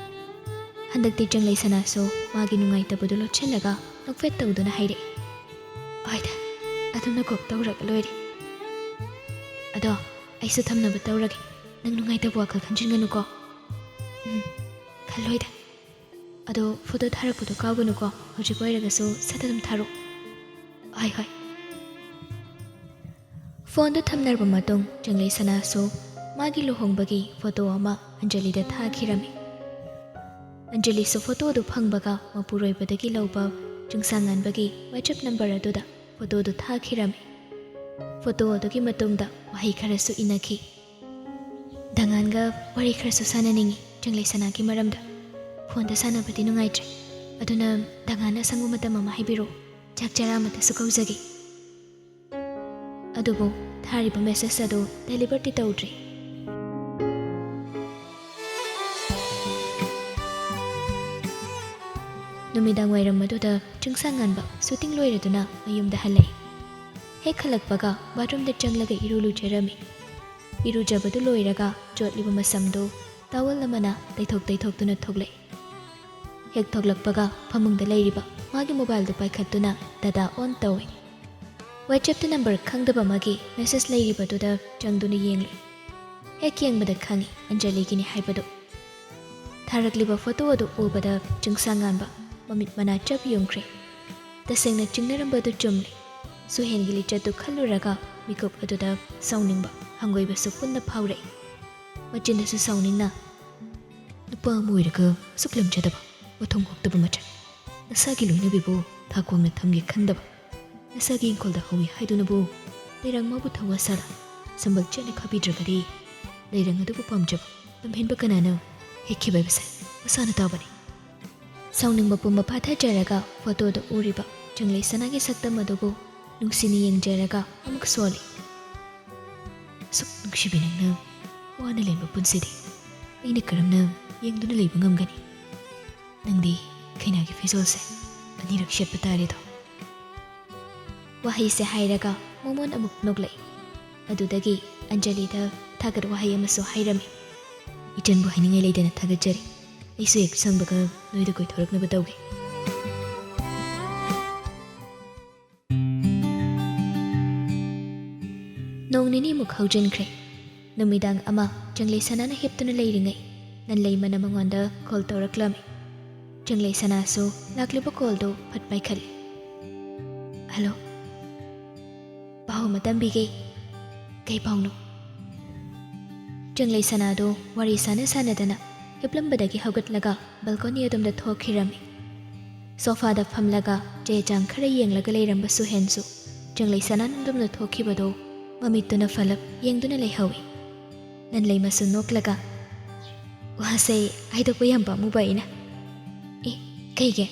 ꯍꯟꯗꯛꯇꯤ ꯆꯦꯡꯂꯩ ꯁꯅꯥꯁꯨ ꯃꯥꯒꯤ ꯅꯨꯡꯉꯥꯏꯇꯕꯗꯨ ꯂꯣꯠꯁꯤꯜꯂꯒ ꯅꯣꯛꯐꯦꯠ ꯇꯧꯗꯨꯅ ꯍꯥꯏꯔꯛꯏ, "ꯍꯣꯏꯗ, ꯑꯗꯨꯅ ꯀꯣꯛ ꯇꯧꯔꯒ ꯂꯣꯏꯔꯦ꯫ ꯑꯗꯣ ꯑꯩꯁꯨ ꯊꯝꯅꯕ ꯇꯧꯔꯒꯦ꯫ ꯅꯪ ꯅꯨꯡꯉꯥꯏꯇꯕ ꯋꯥꯈꯜ ꯈꯟꯖꯤꯟꯒꯅꯨꯀꯣ꯫" "ꯎꯝ, ꯈꯜꯂꯣꯏꯗ꯫ ꯑꯗꯣ ꯐꯣꯇꯣ ꯊꯥꯔꯛꯄꯗꯣ ꯀꯥꯎꯒꯅꯨꯀꯣ꯫ ꯍꯧꯖꯤꯛ ꯑꯣꯏꯔꯒꯁꯨ ꯁꯠ ꯑꯗꯨꯝ ꯊꯥꯔꯛꯑꯣ꯫" "ꯍꯣꯏ, ꯍꯣꯏ꯫" ꯐꯣꯟꯗꯨ ꯊꯝꯅꯔꯕ ꯃꯇꯨꯡ ꯆꯦꯡꯂꯩ ꯁꯅꯥꯁꯨ ꯃꯥꯒꯤ ꯂꯨꯍꯣꯡꯕꯒꯤ ꯐꯣꯇꯣ ꯑꯃ ꯑꯟꯖꯂꯤꯗ ꯊꯥꯈꯤꯔꯝꯃꯤ꯫ ꯑꯟꯖꯂꯤꯁꯨ ꯐꯣꯇꯣꯗꯨ ꯐꯪꯕꯒ ꯃꯄꯨꯔꯣꯏꯕꯗꯒꯤ ꯂꯧꯕ ꯆꯤꯡꯁꯥꯡꯉꯥꯟꯕꯒꯤ WhatsApp ꯅꯝꯕꯔ ꯑꯗꯨꯗ ꯐꯣꯇꯣꯗꯨ ꯊꯥꯈꯤꯔꯝꯃꯤ꯫ ꯐꯣꯇꯣ ꯑꯗꯨꯒꯤ ꯃꯇꯨꯡꯗ ꯋꯥꯍꯩ ꯈꯔꯁꯨ ꯏꯅꯈꯤ꯫ ꯗꯉꯥꯟꯒ ꯋꯥꯔꯤ ꯈꯔꯁꯨ ꯁꯥꯟꯅꯅꯤꯡꯏ ꯆꯪꯂꯩ ꯁꯅꯥꯒꯤ ꯃꯔꯝꯗ꯫ ꯐꯣꯟꯗ ꯁꯥꯟꯅꯕꯗꯤ ꯅꯨꯡꯉꯥꯏꯇ꯭ꯔꯦ, ꯑꯗꯨꯅ ꯗꯉꯥꯟꯅ ꯑꯁꯪꯕ ꯃꯇꯝ ꯑꯃ ꯍꯥꯏꯕꯤꯔꯛꯑꯣ, ꯆꯥꯛ ꯆꯔꯥ ꯑꯃꯠꯇꯁꯨ ꯀꯧꯖꯒꯦ꯫ ꯑꯗꯨꯕꯨ ꯊꯥꯔꯤꯕ ꯃꯦꯁꯦꯖ ꯑꯗꯨ ꯗꯦꯂꯤꯚꯔꯗꯤ ꯇꯧꯗ꯭ꯔꯤ꯫ ꯅꯨꯃꯤꯗꯥꯡ ꯋꯥꯏꯔꯝ ꯑꯗꯨꯗ ꯆꯤꯡꯁꯥꯡ ꯉꯥꯟꯕ ꯁꯨꯇꯤꯡ ꯂꯣꯏꯔꯗꯨꯅ ꯃꯌꯨꯝꯗ ꯍꯜꯂꯛꯏ꯫ ꯍꯦꯛ ꯍꯜꯂꯛꯄꯒ ꯕꯥꯊꯔꯨꯝꯗ ꯆꯪꯂꯒ ꯏꯔꯨ ꯂꯨꯖꯔꯝꯃꯤ꯫ ꯏꯔꯨꯖꯕꯗꯨ ꯂꯣꯏꯔꯒ ꯆꯣꯠꯂꯤꯕ ꯃꯁꯝꯗꯨ ꯇꯥꯋꯜ ꯑꯃꯅ ꯇꯩꯊꯣꯛ ꯇꯩꯊꯣꯛꯇꯨꯅ ꯊꯣꯛꯂꯛꯏ꯫ ꯍꯦꯛ ꯊꯣꯛꯂꯛꯄꯒ ꯐꯃꯨꯡꯗ ꯂꯩꯔꯤꯕ ꯃꯥꯒꯤ ꯃꯣꯕꯥꯏꯜꯗꯨ ꯄꯥꯏꯈꯠꯇꯨꯅ ꯗꯥꯗꯥ ꯑꯣꯟ ꯇꯧꯏ꯫ ꯋꯥꯆꯦꯞꯇ ꯅꯝꯕꯔ ꯈꯪꯗꯕ ꯑꯃꯒꯤ ꯃꯦꯁꯦꯖ ꯂꯩꯔꯤꯕꯗꯨꯗ ꯆꯪꯗꯨꯅ ꯌꯦꯡꯂꯨꯏ꯫ ꯍꯦꯛ ꯌꯦꯡꯕꯗ ꯈꯪꯏ ꯑꯟꯖꯂꯤꯒꯤꯅꯤ ꯍꯥꯏꯕꯗꯨ꯫ ꯊꯥꯔꯛꯂꯤꯕ ꯐꯣꯇꯣ ꯑꯗꯨ ꯎꯕꯗ ꯆꯤꯡꯁꯥꯡ ꯉꯥꯟꯕ ꯃꯃꯤꯠ ꯃꯅꯥ ꯆꯞ ꯌꯨꯡꯈ꯭ꯔꯦ꯫ ꯇꯁꯦꯡꯅ ꯆꯤꯡꯅꯔꯝꯕꯗꯨ ꯆꯨꯝꯂꯦ꯫ ꯁꯨꯍꯦꯟꯒꯤ ꯂꯤꯆꯠꯇꯨ ꯈꯜꯂꯨꯔꯒ ꯃꯤꯀꯨꯞ ꯑꯗꯨꯗ ꯁꯥꯎꯅꯤꯡꯕ, ꯍꯪꯒꯣꯏꯕꯁꯨ ꯄꯨꯟꯅ ꯐꯥꯎꯔꯛꯏ꯫ ꯃꯆꯤꯟꯗꯁꯨ ꯁꯥꯎꯅꯤꯡꯅ, "ꯅꯨꯄꯥ ꯑꯃ ꯑꯣꯏꯔꯒ ꯑꯁꯨꯛ ꯂꯝꯖꯗꯕ, ꯃꯊꯣꯡ ꯍꯨꯛꯇꯕ ꯃꯆꯥ꯫ ꯅꯁꯥꯒꯤ ꯂꯣꯏꯅꯕꯤꯕꯨ ꯊꯥꯛ ꯋꯥꯡꯅ ꯊꯝꯒꯦ ꯈꯟꯗꯕ, ꯅꯁꯥꯒꯤ ꯏꯪꯈꯣꯜꯗ ꯍꯧꯏ ꯍꯥꯏꯗꯨꯅꯕꯨ ꯂꯩꯔꯥꯡ ꯃꯥꯕꯨ ꯊꯧꯋꯥ ꯁꯥꯗ ꯁꯝꯕꯜ ꯆꯦꯠꯅ ꯈꯥꯕꯤꯗ꯭ꯔꯒꯗꯤ, ꯂꯩꯔꯥꯡ ꯑꯗꯨꯕꯨ ꯄꯥꯝꯖꯕ ꯂꯝꯍꯦꯟꯕ ꯀꯅꯥꯅ ꯍꯦꯛꯈꯤꯕ ꯍꯥꯏꯕꯁꯦ ꯃꯁꯥꯅ ꯇꯥꯕꯅꯤ"꯫ ꯁꯥꯎꯅꯤꯡꯕ ꯄꯨꯝꯕ ꯐꯥꯊꯖꯔꯒ ꯐꯣꯇꯣꯗ ꯎꯔꯤꯕ ꯆꯪꯂꯩ ꯁꯅꯥꯒꯤ ꯁꯛꯇꯝ ꯑꯗꯨꯕꯨ ꯅꯨꯡꯁꯤꯅ ꯌꯦꯡꯖꯔꯒ ꯑꯃꯨꯛ ꯁꯣꯜꯂꯤ꯫ "ꯑꯁꯨꯛ ꯅꯨꯡꯁꯤꯕꯤ ꯅꯪꯅ ꯋꯥꯅ ꯂꯦꯟꯕ ꯄꯨꯟꯁꯤꯗꯤ ꯑꯩꯅ ꯀꯔꯝꯅ ꯌꯦꯡꯗꯨꯅ ꯂꯩꯕ ꯉꯝꯒꯅꯤ? ꯅꯪꯗꯤ ꯀꯩꯅꯥꯒꯤ ꯐꯤꯖꯣꯜꯁꯦ ꯑꯅꯤꯔꯛ ꯁꯦꯠꯄ ꯇꯥꯔꯦꯗꯣ"꯫ ꯋꯥꯍꯩꯁꯦ ꯍꯥꯏꯔꯒ ꯃꯣꯃꯣꯟ ꯑꯃꯨꯛ ꯅꯣꯛꯂꯛꯏ꯫ ꯑꯗꯨꯗꯒꯤ ꯑꯟꯖꯂꯤꯗ ꯊꯥꯒꯠ ꯋꯥꯍꯩ ꯑꯃꯁꯨ ꯍꯥꯏꯔꯝꯃꯤ꯫ "ꯏꯆꯟꯕꯨ ꯍꯥꯏꯅꯤꯡꯉꯥꯏ ꯂꯩꯇꯅ ꯊꯥꯒꯠꯆꯔꯤ꯫ ꯑꯩꯁꯨ ꯍꯦꯛ ꯁꯪꯕꯒ ꯅꯣꯏꯗ ꯀꯣꯏꯊꯣꯔꯛꯅꯕ ꯇꯧꯒꯦ"꯫ ꯅꯣꯡ ꯅꯤꯅꯤꯃꯨꯛ ꯍꯧꯖꯤꯟꯈ꯭ꯔꯦ꯫ ꯅꯨꯃꯤꯗꯥꯡ ꯑꯃ ꯆꯪꯂꯩ ꯁꯅꯥꯅ ꯍꯤꯞꯇꯨꯅ ꯂꯩꯔꯤꯉꯩ ꯅꯟꯂꯩꯃꯅ ꯃꯉꯣꯟꯗ ꯀꯣꯜ ꯇꯧꯔꯛꯂꯝꯃꯤ꯫ ꯆꯪꯂꯩ ꯁꯅꯥꯁꯨ ꯂꯥꯛꯂꯤꯕ ꯀꯣꯜꯗꯨ ꯐꯠ ꯄꯥꯏꯈꯠꯂꯤ꯫ "ꯍꯜꯂꯣ"꯫ "ꯄꯥꯎ ꯑꯃ ꯇꯝꯕꯤꯒꯦ"꯫ "ꯀꯩ ꯄꯥꯎꯅꯣ?" ꯆꯪꯂꯩ ꯁꯅꯥꯗꯨ ꯋꯥꯔꯤ ꯁꯥꯟꯅ ꯁꯥꯟꯅꯗꯅ ꯍꯤꯞꯂꯝꯕꯗꯒꯤ ꯍꯧꯒꯠꯂꯒ ꯕꯦꯜꯀꯣꯅꯤ ꯑꯗꯣꯝꯗ ꯊꯣꯛꯈꯤꯔꯝꯃꯤ꯫ ꯁꯣꯐꯥꯗ ꯐꯝꯂꯒ ꯆꯦ ꯆꯥꯡ ꯈꯔ ꯌꯦꯡꯂꯒ ꯂꯩꯔꯝꯕ ꯁꯨꯍꯦꯟꯁꯨ ꯆꯪꯂꯩꯁꯅꯥ ꯅꯝꯗꯨꯝꯅ ꯊꯣꯛꯈꯤꯕꯗꯣ ꯃꯃꯤꯠꯇꯨꯅ ꯐꯂꯞ ꯌꯦꯡꯗꯨꯅ ꯂꯩꯍꯧꯏ꯫ ꯂꯟꯂꯩꯃꯁꯨ ꯅꯣꯛꯂꯒ, "ꯋꯥꯁꯦ ꯍꯥꯏꯗꯣꯛꯄ ꯌꯥꯝ ꯄꯥꯝꯃꯨꯕ ꯑꯩꯅ꯫ ꯑꯦ, ꯀꯩꯒꯤ?"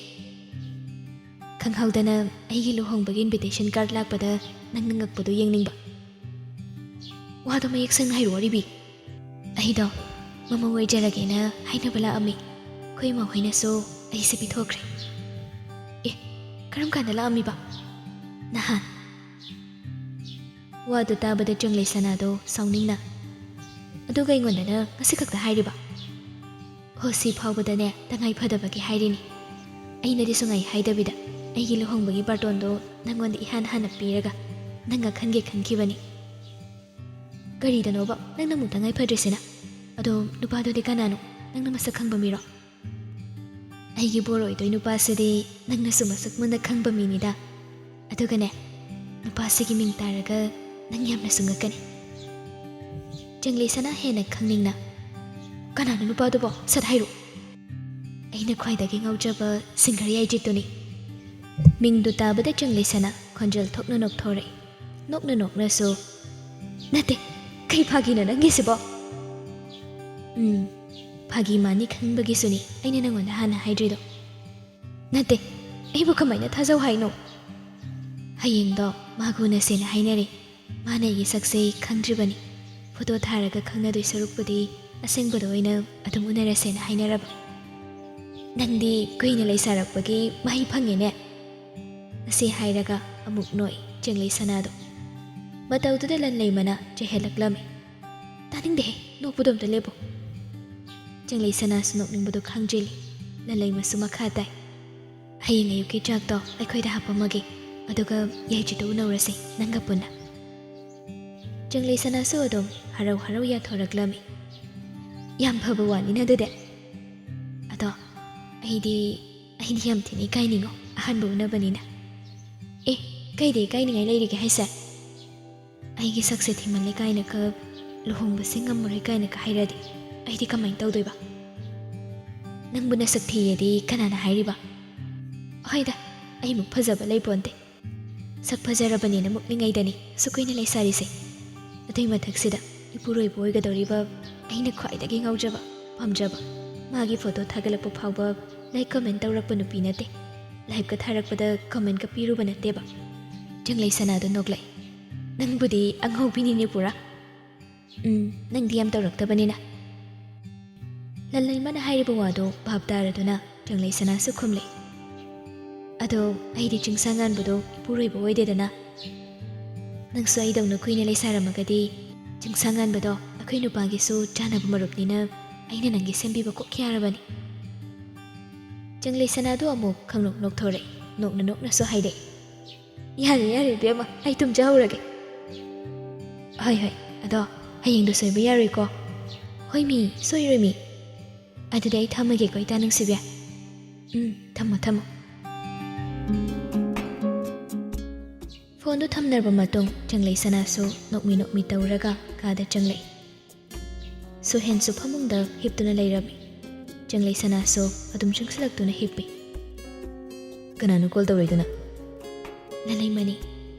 "ꯈꯪꯍꯧꯗꯅ ꯑꯩꯒꯤ ꯂꯨꯍꯣꯡꯕꯒꯤ invitation card ꯂꯥꯛꯄꯗ ꯅꯪꯅ ꯉꯛꯄꯗꯨ ꯌꯦꯡꯅꯤꯡꯕ꯫" "ꯋꯥꯗꯣ ꯃꯌꯦꯛ ꯁꯦꯡꯅ ꯍꯥꯏꯔꯛꯑꯣ, ꯑꯔꯤꯕꯤ꯫" "ꯑꯩꯗꯣ ꯃꯃꯧ ꯑꯣꯏꯖꯔꯒꯦꯅ ꯍꯥꯏꯅꯕ ꯂꯥꯛꯑꯝꯃꯤ꯫ ꯑꯩꯈꯣꯏ ꯏꯃꯥ ꯍꯣꯏꯅꯁꯨ ꯑꯩꯁꯦ ꯄꯤꯊꯣꯛꯈ꯭ꯔꯦ꯫" "ꯑꯦ, ꯀꯔꯝ ꯀꯥꯟꯗ ꯂꯥꯛꯑꯝꯃꯤꯕ?" "ꯅꯍꯥꯟ꯫" ꯋꯥꯗꯨ ꯇꯥꯕꯗ ꯆꯪꯂꯩꯁꯅꯥꯗꯣ ꯁꯥꯎꯅꯤꯡꯅ, "ꯑꯗꯨꯒ ꯑꯩꯉꯣꯟꯗꯅ ꯉꯁꯤ ꯈꯛꯇ ꯍꯥꯏꯔꯤꯕ?" "ꯍꯣ, ꯁꯤ ꯐꯥꯎꯕꯗꯅꯦ ꯇꯉꯥꯏ ꯐꯗꯕꯒꯤ ꯍꯥꯏꯔꯤꯅꯤ꯫ ꯑꯩꯅꯗꯤ ꯁꯨꯡꯍꯥꯏ ꯍꯥꯏꯗꯕꯤꯗ ꯑꯩꯒꯤ ꯂꯨꯍꯣꯡꯕꯒꯤ ꯕꯥꯔꯇꯣꯟꯗꯣ ꯅꯪꯉꯣꯟꯗ ꯏꯍꯥꯟ ꯍꯥꯟꯅ ꯄꯤꯔꯒ ꯅꯪ ꯉꯛꯍꯟꯒꯦ ꯈꯟꯈꯤꯕꯅꯤ꯫" "ꯀꯔꯤꯗꯅꯣꯕ ꯅꯪꯅ ꯑꯃꯨꯛ ꯇꯉꯥꯏ ꯐꯗ꯭ꯔꯤꯁꯤꯅ? ꯑꯗꯣ ꯅꯨꯄꯥꯗꯨꯗꯤ ꯀꯅꯥꯅꯣ? ꯅꯪꯅ ꯃꯁꯛ ꯈꯪꯕ ꯃꯤꯔꯣ?" "ꯑꯩꯒꯤ ꯕꯣꯔ ꯑꯣꯏꯗꯣꯏ ꯅꯨꯄꯥꯁꯤꯗꯤ ꯅꯪꯅꯁꯨ ꯃꯁꯛ ꯃꯨꯟꯅ ꯈꯪꯕ ꯃꯤꯅꯤꯗ꯫ ꯑꯗꯨꯒꯅꯦ, ꯅꯨꯄꯥꯁꯤꯒꯤ ꯃꯤꯡ ꯇꯥꯔꯒ ꯅꯪ ꯌꯥꯝꯅꯁꯨ ꯉꯛꯀꯅꯤ꯫" ꯆꯪꯂꯩꯁꯅꯥ ꯍꯦꯟꯅ ꯈꯪꯅꯤꯡꯅ, "ꯀꯅꯥꯅꯣ ꯅꯨꯄꯥꯗꯨꯕꯣ? ꯁꯠ ꯍꯥꯏꯔꯣ꯫" ꯑꯩꯅ ꯈ꯭ꯋꯥꯏꯗꯒꯤ ꯉꯥꯎꯖꯕ singer ꯌꯥꯏꯖꯤꯠꯇꯨꯅꯤ꯫ ꯃꯤꯡꯗꯨ ꯇꯥꯕꯗ ꯆꯪꯂꯩꯁꯅꯥ ꯈꯣꯟꯖꯦꯜ ꯊꯣꯛꯅ ꯅꯣꯛꯊꯣꯔꯛꯏ꯫ ꯅꯣꯛꯅ ꯅꯣꯛꯅꯁꯨ, "ꯅꯠꯇꯦ, ꯀꯩ ꯐꯥꯒꯤꯅꯣ ꯅꯪꯒꯤꯁꯤꯕꯣ?" "ꯎꯝ, ꯐꯥꯒꯤ ꯃꯥꯅꯤ ꯈꯟꯕꯒꯤꯁꯨꯅꯤ ꯑꯩꯅ ꯅꯪꯉꯣꯟꯗ ꯍꯥꯟꯅ ꯍꯥꯏꯗ꯭ꯔꯤꯗꯣ꯫" "ꯅꯠꯇꯦ, ꯑꯩꯕꯨ ꯀꯃꯥꯏꯅ ꯊꯥꯖꯧ ꯍꯥꯏꯅꯣ?" "ꯍꯌꯦꯡꯗꯣ ꯃꯥꯒꯨ ꯎꯅꯁꯦꯅ ꯍꯥꯏꯅꯔꯦ꯫ ꯃꯥꯅ ꯑꯩꯒꯤ ꯁꯛꯁꯦ ꯈꯪꯗ꯭ꯔꯤꯕꯅꯤ꯫ ꯐꯣꯇꯣ ꯊꯥꯔꯒ ꯈꯪꯅꯗꯣꯏ ꯁꯔꯨꯛꯄꯨꯗꯤ ꯑꯁꯦꯡꯕꯗ ꯑꯣꯏꯅ ꯑꯗꯨꯝ ꯎꯅꯔꯁꯦꯅ ꯍꯥꯏꯅꯔꯕ꯫" "ꯅꯪꯗꯤ ꯀꯨꯏꯅ ꯂꯩꯁꯥꯔꯛꯄꯒꯤ ꯃꯍꯩ ꯐꯪꯉꯦꯅꯦ꯫" ꯑꯁꯤ ꯍꯥꯏꯔꯒ ꯑꯃꯨꯛ ꯅꯣꯛꯏ ꯆꯦꯡꯂꯩ ꯁꯅꯥꯗꯣ꯫ ꯃꯇꯧꯗꯨꯗ ꯂꯟꯂꯩꯃꯅ ꯆꯦꯜꯍꯜꯂꯛꯂꯝꯃꯤ꯫ "ꯇꯥꯅꯤꯡꯗꯦꯍꯦ, ꯅꯣꯛꯄꯗꯣ ꯑꯝꯇ ꯂꯦꯞꯄꯣ꯫" ꯆꯦꯡꯂꯩ ꯁꯅꯥꯁꯨ ꯅꯣꯛꯅꯤꯡꯕꯗꯣ ꯈꯪꯗ꯭ꯔꯤꯜꯂꯤ꯫ ꯂꯟꯂꯩꯃꯁꯨ ꯃꯈꯥ ꯇꯥꯏ꯫ "ꯍꯌꯦꯡ ꯑꯌꯨꯛꯀꯤ ꯆꯥꯛꯇꯣ ꯑꯩꯈꯣꯏꯗ ꯍꯥꯞꯄꯝꯃꯒꯦ, ꯑꯗꯨꯒ ꯌꯥꯏꯖꯤꯠꯇꯣ ꯎꯅꯧꯔꯁꯤ ꯅꯪꯒ ꯄꯨꯟꯅ꯫" ꯆꯦꯡꯂꯩ ꯁꯅꯥꯁꯨ ꯑꯗꯨꯝ ꯍꯔꯥꯎ ꯍꯔꯥꯎ ꯌꯥꯊꯣꯔꯛꯂꯝꯃꯤ꯫ "ꯌꯥꯝ ꯐꯕ ꯋꯥꯅꯤꯅ ꯑꯗꯨꯗꯤ꯫ ꯑꯗꯣ ꯑꯩꯗꯤ, ꯑꯩꯗꯤ ꯌꯥꯝ ꯊꯤꯅ ꯏꯀꯥꯏꯅꯤꯡꯉꯣ, ꯑꯍꯥꯟꯕ ꯎꯅꯕꯅꯤꯅ꯫" "ꯑꯦ, ꯀꯩꯗ ꯏꯀꯥꯏꯅꯤꯡꯉꯥꯏ ꯂꯩꯔꯤꯒꯦ ꯍꯥꯏꯁꯦ? ꯑꯩꯒꯤ ꯁꯛꯁꯦ ꯊꯤꯃꯜꯂꯦ ꯀꯥꯏꯅꯒ, ꯂꯨꯍꯣꯡꯕꯁꯦ ꯉꯝꯃꯔꯣꯏ ꯀꯥꯏꯅꯒ ꯍꯥꯏꯔꯗꯤ ꯑꯩꯗꯤ ꯀꯃꯥꯏꯅ ꯇꯧꯗꯣꯏꯕ?" "ꯅꯪꯕꯨ ꯅꯁꯛ ꯊꯤꯌꯦꯗꯤ ꯀꯅꯥꯅ ꯍꯥꯏꯔꯤꯕ?" "ꯍꯣꯏꯗ, ꯑꯩꯃꯨꯛ ꯐꯖꯕ ꯂꯩꯄꯣꯟꯇꯦ꯫" ꯁꯛ ꯐꯖꯔꯕꯅꯦꯅ ꯃꯨꯛꯂꯤꯉꯩꯗꯅꯤ ꯑꯁꯨꯛ ꯀꯨꯏꯅ ꯂꯩꯁꯥꯔꯤꯁꯦ꯫ ꯑꯗꯨꯏ ꯃꯊꯛꯁꯤꯗ ꯏꯄꯨꯔꯣꯏꯕ ꯑꯣꯏꯒꯗꯧꯔꯤꯕ ꯑꯩꯅ ꯈ꯭ꯋꯥꯏꯗꯒꯤ ꯉꯥꯎꯖꯕ, ꯄꯥꯝꯖꯕ, ꯃꯥꯒꯤ ꯐꯣꯇꯣ ꯊꯥꯒꯠꯂꯛꯄ ꯐꯥꯎꯕ ꯂꯥꯏꯛ ꯀꯃꯦꯟ ꯇꯧꯔꯛꯄ ꯅꯨꯄꯤ ꯅꯠꯇꯦ꯫ ꯂꯥꯏꯐꯀ ꯊꯥꯔꯛꯄꯗ ꯀꯃꯦꯟꯀ ꯄꯤꯔꯨꯕ ꯅꯠꯇꯦꯕ꯫ ꯆꯪꯂꯩ ꯁꯅꯥꯗꯣ ꯅꯣꯛꯂꯛꯏ꯫ "ꯅꯪꯕꯨꯗꯤ ꯑꯉꯥꯎꯕꯤꯅꯤꯅꯦ ꯄꯨꯔꯥ꯫ ꯎꯝ, ꯅꯪꯗꯤ ꯌꯥꯝ ꯇꯧꯔꯛꯇꯕꯅꯤꯅ"꯫ ꯂꯜꯂꯩꯃꯅ ꯍꯥꯏꯔꯤꯕ ꯋꯥꯗꯣ ꯚꯥꯞ ꯇꯥꯔꯗꯨꯅ ꯆꯪꯂꯩ ꯁꯅꯥꯁꯨ ꯈꯨꯝꯂꯦ꯫ "ꯑꯗꯣ ꯑꯩꯗꯤ ꯆꯤꯡꯁꯥ ꯉꯥꯟꯕꯗꯣ ꯏꯄꯨꯔꯣꯏꯕ ꯑꯣꯏꯗꯦꯗꯅ꯫ ꯅꯪꯁꯨ ꯑꯩꯗꯧꯅ ꯀꯨꯏꯅ ꯂꯩꯁꯥꯔꯝꯃꯒꯗꯤ ꯆꯤꯡꯁꯥ ꯉꯥꯟꯕꯗꯣ ꯑꯩꯈꯣꯏ ꯅꯨꯄꯥꯒꯤꯁꯨ ꯆꯥꯅꯕ ꯃꯔꯨꯞꯅꯤꯅ ꯑꯩꯅ ꯅꯪꯒꯤ ꯁꯦꯝꯕꯤꯕ ꯀꯣꯛ ꯌꯥꯔꯕꯅꯤ"꯫ ꯆꯪꯂꯩ ꯁꯅꯥꯗꯣ ꯑꯃꯨꯛ ꯈꯪꯅꯣꯛ ꯅꯣꯛꯊꯣꯔꯛꯏ꯫ ꯅꯣꯛꯅ ꯅꯣꯛꯅꯁꯨ ꯍꯥꯏꯔꯛꯏ꯫ "ꯌꯥꯔꯦ, ꯌꯥꯔꯦ ꯏꯕꯦꯝꯃ, ꯑꯩ ꯇꯨꯝꯖꯍꯧꯔꯒꯦ"꯫ "ꯍꯣꯏ, ꯍꯣꯏ, ꯑꯗꯣ ꯍꯌꯦꯡꯗꯣ ꯁꯣꯏꯕ ꯌꯥꯔꯣꯏꯀꯣ"꯫ "ꯍꯣꯏ ꯃꯤ, ꯁꯣꯏꯔꯣꯏ ꯃꯤ꯫ ꯑꯗꯨꯗꯤ ꯑꯩ ꯊꯝꯃꯒꯦꯀꯣ ꯏꯇꯥ ꯅꯨꯡꯁꯤꯕꯤ"꯫ "ꯎꯝ, ꯊꯝꯃꯣ, ꯊꯝꯃꯣ"꯫ ꯐꯣꯟꯗꯨ ꯊꯝꯅꯔꯕ ꯃꯇꯨꯡ ꯆꯪꯂꯩ ꯁꯅꯥꯁꯨ ꯅꯣꯛꯃꯤ ꯅꯣꯛꯃꯤ ꯇꯧꯔꯒ ꯀꯥꯗ ꯆꯪꯂꯛꯏ꯫ ꯁꯨꯍꯦꯟꯁꯨ ꯐꯃꯨꯡꯗ ꯍꯤꯞꯇꯨꯅ ꯂꯩꯔꯝꯃꯤ꯫ ꯆꯪꯂꯩ ꯁꯅꯥꯁꯨ ꯑꯗꯨꯝ ꯆꯪꯁꯤꯜꯂꯛꯇꯨꯅ ꯍꯤꯞꯄꯤ꯫ "ꯀꯅꯥꯅꯣ ꯀꯣꯜ ꯇꯧꯔꯛꯏꯗꯨꯅ?" "ꯂꯜꯂꯩꯃꯅꯤ"꯫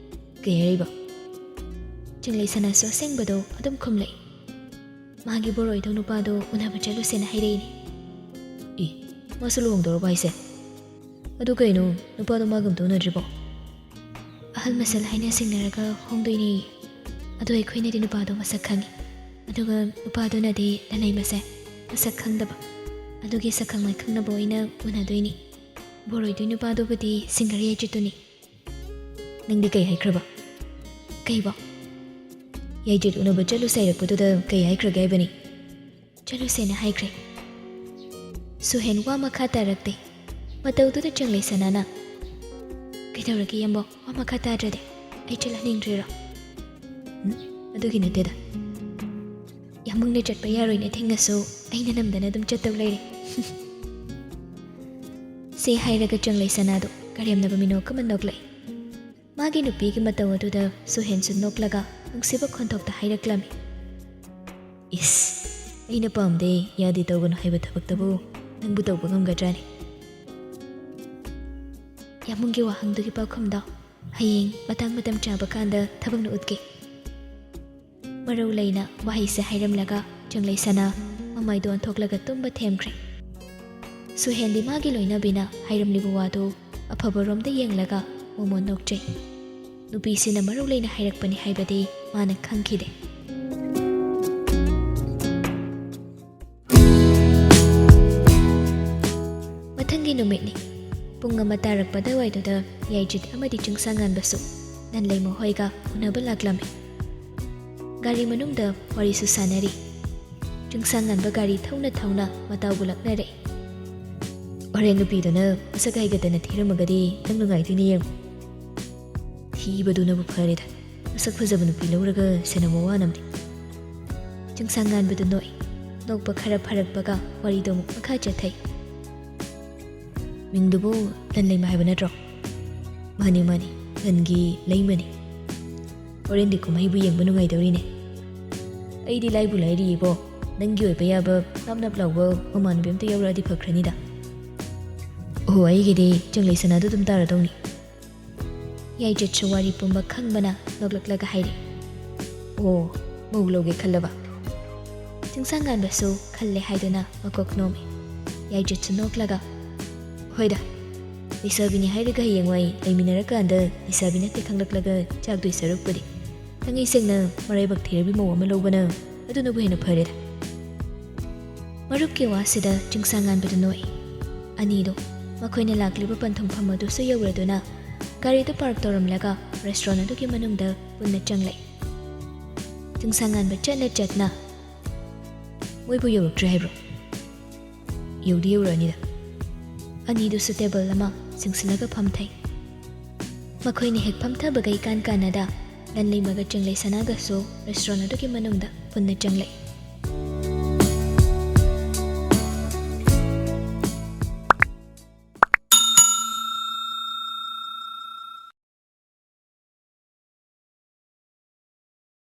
"ꯀꯩ ꯍꯥꯏꯔꯤꯕ?" ꯆꯪꯂꯩ ꯁꯅꯥꯁꯨ ꯑꯁꯦꯡꯕꯗꯣ ꯑꯗꯨꯝ ꯈꯨꯝꯂꯛꯏ꯫ "ꯃꯥꯒꯤ ꯕꯣꯔꯣꯏꯗꯧ ꯅꯨꯄꯥꯗꯣ ꯎꯅꯕ ꯆꯠꯂꯨꯁꯦꯅ ꯍꯥꯏꯔꯛꯏꯅꯦ"꯫ "ꯏ, ꯃꯥꯁꯨ ꯂꯨꯍꯣꯡꯗꯧꯔꯕ ꯍꯥꯏꯁꯦ? ꯑꯗꯨ ꯀꯩꯅꯣ, ꯅꯨꯄꯥꯗꯣ ꯃꯥꯒ ꯑꯝꯇ ꯎꯅꯗ꯭ꯔꯤꯕꯣ?" "ꯑꯍꯜ ꯃꯁꯦꯜ ꯍꯥꯏꯅ ꯁꯤꯡꯅꯔꯒ ꯍꯣꯡꯗꯣꯏꯅꯦꯌꯦ꯫ ꯑꯗꯣ ꯑꯩꯈꯣꯏꯅꯗꯤ ꯅꯨꯄꯥꯗꯣ ꯃꯁꯛ ꯈꯪꯉꯤ, ꯑꯗꯨꯒ ꯅꯨꯄꯥꯗꯨꯅꯗꯤ ꯂꯜꯂꯩꯃꯁꯦ ꯃꯁꯛ ꯈꯪꯗꯕ꯫ ꯑꯗꯨꯒꯤ ꯁꯛꯈꯪ ꯃꯥꯏꯈꯪꯅꯕ ꯑꯣꯏꯅ ꯎꯅꯗꯣꯏꯅꯤ꯫ ꯕꯣꯔꯣꯏꯗꯣꯏ ꯅꯨꯄꯥꯗꯨꯕꯨꯗꯤ ꯁꯤꯡꯒꯔ ꯌꯥꯏꯆꯤꯠꯇꯨꯅꯤ"꯫ "ꯅꯪꯗꯤ ꯀꯩ ꯍꯥꯏꯈ꯭ꯔꯕ?" "ꯀꯩꯕꯣ?" "ꯌꯥꯏꯆꯤꯠ ꯎꯅꯕ ꯆꯠꯂꯨꯁꯦ ꯍꯥꯏꯔꯛꯄꯗꯨꯗ ꯀꯩ ꯍꯥꯏꯈ꯭ꯔꯒꯦ ꯍꯥꯏꯕꯅꯤ?" "ꯆꯠꯂꯨꯁꯦꯅ ꯍꯥꯏꯈ꯭ꯔꯦ"꯫ ꯁꯨꯍꯦꯟ ꯋꯥ ꯃꯈꯥ ꯇꯥꯔꯛꯇꯦ꯫ ꯃꯇꯧꯗꯨꯗ ꯆꯪꯂꯩ ꯁꯅꯥꯅ, "ꯀꯩꯗꯧꯔꯒꯦ ꯌꯥꯝꯕꯣ? ꯋꯥ ꯃꯈꯥ ꯇꯥꯗ꯭ꯔꯗꯤ ꯑꯩ ꯆꯠꯍꯟꯅꯤꯡꯗ꯭ꯔꯤꯔꯣ?" "ꯎꯝ, ꯑꯗꯨꯒꯤ ꯅꯠꯇꯦꯗ꯫ ꯌꯥꯝꯕꯨꯡꯅ ꯆꯠꯄ ꯌꯥꯔꯣꯏꯅ ꯊꯤꯡꯉꯁꯨ ꯑꯩꯅ ꯅꯝꯗꯅ ꯑꯗꯨꯝ ꯆꯠꯇꯧ ꯂꯩꯔꯦ"꯫ ꯁꯤ ꯍꯥꯏꯔꯒ ꯆꯪꯂꯩ ꯁꯅꯥꯗꯣ ꯀꯔꯦꯝꯅꯕ ꯃꯤꯅꯣꯛ ꯑꯃ ꯅꯣꯛꯂꯛꯏ꯫ ꯃꯥꯒꯤ ꯅꯨꯄꯤꯒꯤ ꯃꯇꯧ ꯑꯗꯨꯗ ꯁꯨꯍꯦꯟꯁꯨ ꯅꯣꯛꯂꯒ ꯅꯨꯡꯁꯤꯕ ꯈꯣꯟꯊꯣꯛꯇ ꯍꯥꯏꯔꯛꯂꯝꯃꯤ꯫ "ꯏꯁ, ꯑꯩꯅ ꯄꯥꯝꯗꯦ, ꯌꯥꯗꯦ ꯇꯧꯒꯅꯨ ꯍꯥꯏꯕ ꯊꯕꯛꯇꯕꯨ ꯅꯪꯕꯨ ꯇꯧꯕ ꯉꯝꯒꯗ꯭ꯔꯥꯅꯦ?" ꯌꯥꯝꯕꯨꯡꯒꯤ ꯋꯥꯍꯪꯗꯨꯒꯤ ꯄꯥꯎꯈꯨꯝꯗꯣ "ꯍꯌꯦꯡ ꯃꯇꯥꯡ ꯃꯇꯝ ꯆꯥꯕ ꯀꯥꯟꯗ ꯊꯕꯛꯅ ꯎꯠꯀꯦ"꯫ ꯃꯔꯧ ꯂꯩꯅ ꯋꯥꯍꯩꯁꯦ ꯍꯥꯏꯔꯝꯂꯒ ꯆꯪꯂꯩ ꯁꯅꯥ ꯃꯃꯥꯏꯗꯣ ꯑꯣꯟꯊꯣꯛꯂꯒ ꯇꯨꯝꯕ ꯊꯦꯝꯈ꯭ꯔꯦ꯫ ꯁꯨꯍꯦꯟꯗꯤ ꯃꯥꯒꯤ ꯂꯣꯏꯅꯕꯤꯅ ꯍꯥꯏꯔꯝꯂꯤꯕ ꯋꯥꯗꯨ ꯑꯐꯕꯔꯣꯝꯗ ꯌꯦꯡꯂꯒ ꯃꯣꯃꯣꯟ ꯅꯣꯛꯆꯩ꯫ ꯅꯨꯄꯤꯁꯤꯅ ꯃꯔꯧ ꯂꯩꯅ ꯍꯥꯏꯔꯛꯄꯅꯤ ꯍꯥꯏꯕꯗꯤ ꯃꯥꯅ ꯈꯪꯈꯤꯗꯦ꯫ ꯃꯊꯪꯒꯤ ꯅꯨꯃꯤꯠꯅꯤ꯫ ꯄꯨꯡ ꯑꯃ ꯇꯥꯔꯛꯄ ꯑꯗꯨꯋꯥꯏꯗꯨꯗ ꯌꯥꯏꯖꯤꯠ ꯑꯃꯗꯤ ꯆꯤꯡꯁꯥꯡꯉꯥꯟꯕꯁꯨ ꯂꯟꯂꯩꯃ ꯍꯣꯏꯒ ꯎꯅꯕ ꯂꯥꯛꯂꯝꯃꯤ꯫ ꯒꯥꯔꯤ ꯃꯅꯨꯡꯗ ꯋꯥꯔꯤꯁꯨ ꯁꯥꯟꯅꯔꯤ꯫ ꯆꯤꯡꯁꯥꯡꯉꯥꯟꯕ ꯒꯥꯔꯤ ꯊꯧꯅ ꯊꯧꯅ ꯃꯇꯥꯎꯕꯨ ꯂꯛꯅꯔꯛꯏ꯫ "ꯍꯣꯔꯦꯟ ꯅꯨꯄꯤꯗꯨꯅ ꯃꯁꯛ ꯍꯥꯏꯒꯗꯅ ꯊꯤꯔꯝꯃꯒꯗꯤ ꯅꯪ ꯅꯨꯡꯉꯥꯏꯗꯣꯏꯅꯦ ꯌꯦꯡꯉꯨ"꯫ "ꯊꯤꯕꯗꯨꯅꯕꯨ ꯐꯔꯦꯗ, ꯃꯁꯛ ꯐꯖꯕ ꯅꯨꯄꯤ ꯂꯧꯔꯒ ꯁꯦꯟꯅꯕ ꯋꯥꯅꯕꯅꯤ"꯫ ꯆꯤꯡꯁꯥꯡꯉꯥꯟꯕꯗꯨ ꯅꯣꯛꯏ꯫ ꯅꯣꯛꯄ ꯈꯔ ꯐꯔꯛꯄꯒ ꯋꯥꯔꯤꯗꯣ ꯑꯃꯨꯛ ꯃꯈꯥ ꯆꯠꯊꯩ꯫ "ꯃꯤꯡꯗꯨꯕꯨ ꯂꯟꯂꯩꯃ ꯍꯥꯏꯕ ꯅꯠꯇ꯭ꯔꯣ?" "ꯃꯥꯅꯤ, ꯃꯥꯅꯤ, ꯂꯟꯒꯤ ꯂꯩꯃꯅꯤ꯫ ꯍꯣꯔꯦꯟꯗꯤ ꯀꯨꯝꯍꯩꯕꯨ ꯌꯦꯡꯕ ꯅꯨꯡꯉꯥꯏꯗꯧꯔꯤꯅꯦ꯫ ꯑꯩꯗꯤ ꯂꯥꯏꯕꯨ ꯂꯥꯏꯔꯤꯌꯦꯕꯣ, ꯅꯪꯒꯤ ꯑꯣꯏꯕ ꯌꯥꯕ ꯅꯞ ꯅꯞ ꯂꯥꯎꯕ ꯃꯃꯥꯟꯅꯕꯤ ꯑꯝꯇ ꯌꯥꯎꯔꯛꯑꯗꯤ ꯐꯈ꯭ꯔꯅꯤꯗ"꯫ "ꯑꯣꯍꯣ, ꯑꯩꯒꯤꯗꯤ ꯆꯪꯂꯩ ꯁꯅꯥꯗꯨ ꯑꯗꯨꯝ ꯇꯥꯔꯗꯧꯅꯤ"꯫ ꯌꯥꯏꯖꯠꯁꯨ ꯋꯥꯔꯤ ꯄꯨꯝꯕ ꯈꯪꯕꯅ ꯅꯣꯛꯂꯛꯂꯒ ꯍꯥꯏꯔꯤ꯫ "ꯑꯣ, ꯃꯧ ꯂꯧꯒꯦ ꯈꯜꯂꯕ?" ꯆꯤꯡꯁꯥꯡꯉꯥꯟꯕꯁꯨ ꯈꯜꯂꯦ ꯍꯥꯏꯗꯨꯅ ꯃꯀꯣꯛ ꯅꯣꯝꯃꯤ꯫ ꯌꯥꯏꯖꯠꯁꯨ ꯅꯣꯛꯂꯒ, "ꯍꯣꯏꯗ, ꯂꯩꯁꯥꯕꯤꯅꯤ ꯍꯥꯏꯔꯒ ꯍꯌꯦꯡꯋꯥꯏ ꯂꯩꯃꯤꯟꯅꯔꯀꯥꯟꯗ ꯂꯩꯁꯥꯕꯤ ꯅꯠꯇꯦ ꯈꯪꯂꯛꯂꯒ ꯆꯥꯛꯇꯣꯏ ꯁꯔꯨꯛꯄꯨꯗꯤ ꯊꯥꯡꯉꯩ ꯁꯦꯡꯅ ꯃꯔꯥꯏꯕꯛ ꯊꯤꯔꯕꯤ ꯃꯧ ꯑꯃ ꯂꯧꯕꯅ ꯑꯗꯨꯅꯕꯨ ꯍꯦꯟꯅ ꯐꯔꯦꯗ"꯫ ꯃꯔꯨꯞꯀꯤ ꯋꯥꯁꯤꯗ ꯆꯤꯡꯁꯥꯡꯉꯥꯟꯕꯗꯨ ꯅꯣꯛꯏ꯫ ꯑꯅꯤꯗꯨ ꯃꯈꯣꯏꯅ ꯂꯥꯛꯂꯤꯕ ꯄꯟꯊꯨꯡꯐꯝ ꯑꯗꯨꯁꯨ ꯌꯧꯔꯗꯨꯅ ꯒꯥꯔꯤꯗꯨ ꯄꯥꯔꯛ ꯇꯧꯔꯝꯂꯒ ꯔꯦꯁꯇꯨꯔꯦꯟ ꯑꯗꯨꯒꯤ ꯃꯅꯨꯡꯗ ꯄꯨꯟꯅ ꯆꯪꯂꯛꯏ꯫ ꯆꯤꯡꯁꯥꯡꯉꯥꯟꯕ ꯆꯠꯅ ꯆꯠꯅ, "ꯃꯣꯏꯕꯨ ꯌꯧꯔꯛꯇ꯭ꯔꯤ ꯍꯥꯏꯕ꯭ꯔꯣ?" "ꯌꯧꯗꯤ ꯌꯧꯔꯛꯑꯅꯤꯗ"꯫ ꯑꯅꯤꯗꯨꯁꯨ ꯇꯦꯕꯜ ꯑꯃ ꯆꯤꯡꯁꯤꯜꯂꯒ ꯐꯝꯊꯩ꯫ ꯃꯈꯣꯏꯅ ꯍꯦꯛ ꯐꯝꯊꯕꯒ ꯏꯀꯥꯟ ꯀꯥꯟꯅꯗ ꯂꯟꯂꯩꯃꯒ ꯆꯤꯡꯂꯩ ꯁꯅꯥꯒꯁꯨ ꯔꯦꯁꯇꯨꯔꯦꯟ ꯑꯗꯨꯒꯤ ꯃꯅꯨꯡꯗ ꯄꯨꯟꯅ ꯆꯪꯂꯛꯏ꯫